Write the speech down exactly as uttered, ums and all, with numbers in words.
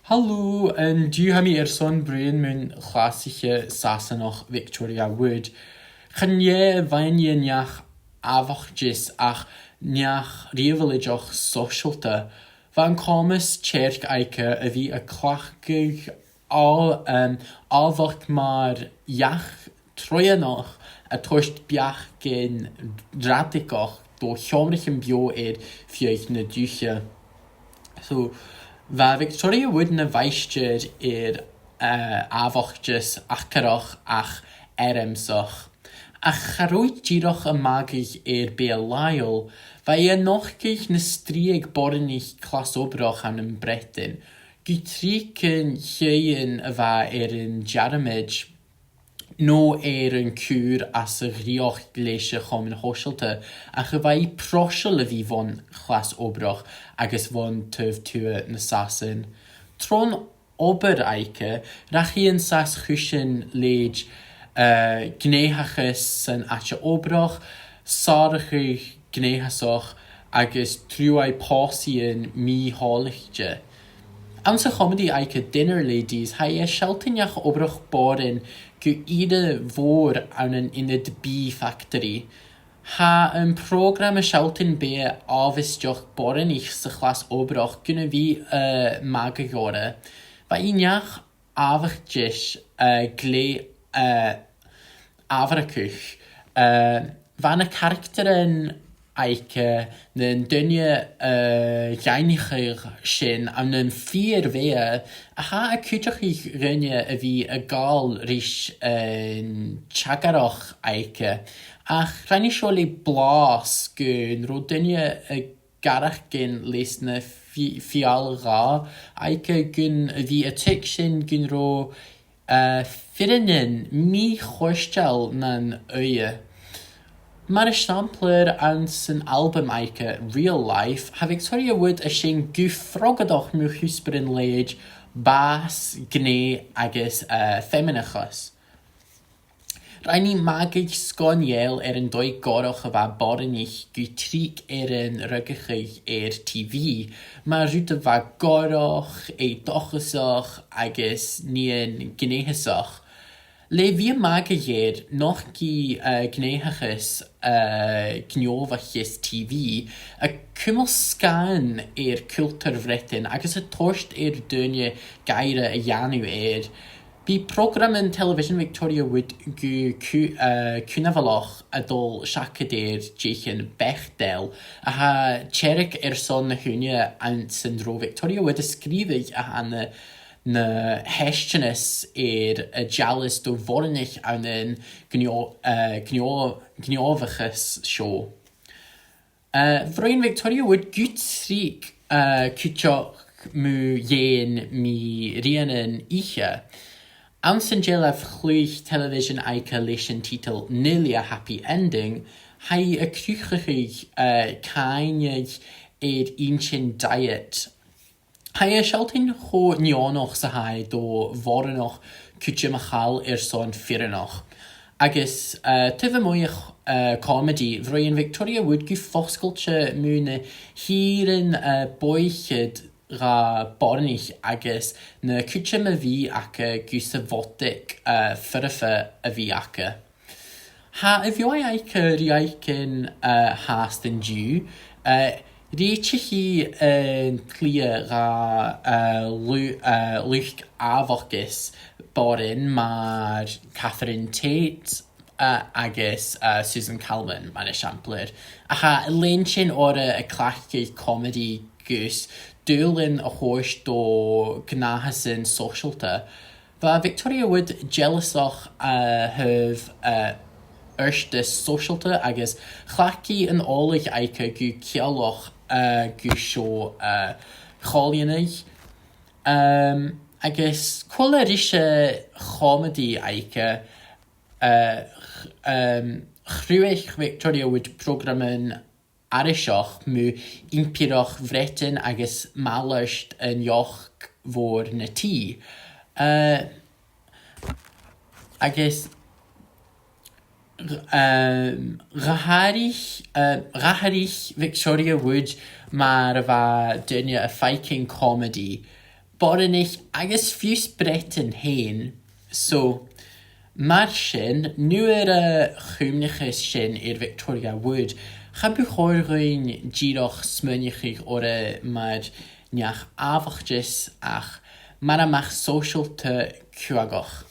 Halò, an-diugh tha mi airson bruidhinn mun chlasaiche Sasannach Victoria Wood. Chan e a-mhàin neach àbhachdais ach neach rèabhlaideach sòisealta. Bha an comas tearc aice a bhith a' cleachdadh à-, em, àbhaist mar neach troimheanach a' toirt beachdan radaigeach do sheòmraichean beò air feadh na dùthcha. So, bha Victoria Wood na mhaighstir air, eh, àbhachdais acrach ach eirmseach. Ach cha robh i dìreach a' magadh air beatha làitheil, bha i a' nochdadh na strì aig boireannaich clas-obrach ann am Breatainn, gu tric an t-seann a bha air an dearmad, no air an cur às a dhreuchd leis a' chomann shòisealta, ach a bha i pròiseil a bhith bhon chlas-obrach agus bhon taobh tuath na Sasainn. Tron obair aice, rachadh i an sàs-chuisean leithid, eh, gnìomhachas san àite-obrach, sàrachadh gnìomhachasach agus truaighe pòsaidhean mì-thoilichte. Anns a' chomedy aice Dinner Ladies, tha i a' sealltainn neach-obrach boring gu ìre mhòr ann an ionad bìdh factaraidh. Tha am prògram a' sealltainn beatha àbhaisteach boireannaich sa chlas-obrach gun a bhith, eh, magadh orra. Bha i neach àbhachdais, eh, glè, eh, amharcach. Eh, bha na caractaran aice, na daoine, eh, dhaingeann sin ann am fìor bheatha, a tha a' cuideachadh dhaoine a bhith a' gabhail ris an teagarrach aice. Ach rinn i seo le blàths gun robh daoine a' gàireachdainn leis na fi-, fial-dhà aice gun a bhith a' tuigsinn gun robh, eh, fireannan mì-chofhurtail nan aghaidh. Mar eisimpleir, anns an albam aice Real Life, tha Victoria Wood a' seinn gu frogadach mu chuspairean leithid bàs, gnè agus, eh, feimineachas. Rinn i magadh sgoinneil air an dòigh gòrach a bha boireannaich gu tric air an ruigeadh air T V, mar rud a bha gòrach, eucoireach agus neo-ghnìomhach. Le bhith a' magadh air, nochd i, eh, gnìomhachas, eh, gnìomhachas T V, a' cumail sgàthan air cultar Bhreatainn agus a' toirt air daoine gàire a dhèanamh air. Bidh prògraman telebhisean Victoria Wood gu cu-, eh, cunbhalach a' dol seachad air deuchainn Bechdel, a tha tearc airson na h-ùine anns an robh Victoria Wood a' sgrìobhadh a tha na, na theisteanas air a' dealas do bhoireannaich ann an gnìo-, eh, gnìo-, gnìomhachas seo. Eh, bhruidhinn Victoria Wood gu tric, eh, cuideachd mu dheidhinn mì-rianan ithe. Anns an dealbh-chluich telebhisean aice leis an tiotal Nearly a Happy Ending, tha i a' cruthachadh, eh, càineadh air inntinn diet. Tha i a' sealltainn cho neònach 's a tha i do bhoireannach cuideam a chall airson fireannach. Agus, eh, taobh a-muigh a' ch-, eh, comedy, bhruidhinn Victoria Wood gu fosgailte mu na h-ìrean, eh, bòidhchead dha boireannaich agus na cuideam a bh' aca gus a' bhodaig, eh, foirfe a bhith aca. Tha a' bheò aice ri fhaicinn, eh, fhathast an-diugh. Eh, rèitich i an t-slighe dha, eh, lu-, eh, luchd-àbhachdais boireann mar Catherine Tate, eh, agus, eh, Susan Calman, mar eisimpleir. Ach tha a' leantainn oirre a' cleachdadh comedy gus dùbhlan a thoirt do ghnàthasan sòisealta. Bha Victoria Wood dealasach, eh, a thaobh, eh, adhartas sòisealta agus chleachd i an oilthigh aice gu ciallach, eh, gu seo, eh, a chòmhlanadh. Em, agus còmhla ris a' chomedy aice, eh, ch-, em, chruthaich Victoria Wood prògraman aithriseach mu Impireachd Bhreatainn agus malairt an deoch mhòir na tì. Eh, agus, eh, dh'atharraich, eh, dh'atharraich Victoria Wood mar a bha daoine a' faicinn comedy. boireannaich agus fiù 's Breatainn fhèin. So, mar sin, nuair a chuimhnicheas sinn air Victoria Wood, cha bu chòir dhuinn dìreach smaoineachadh oirre mar neach àbhachdais ach mar neach sòisealta, cumhachdach.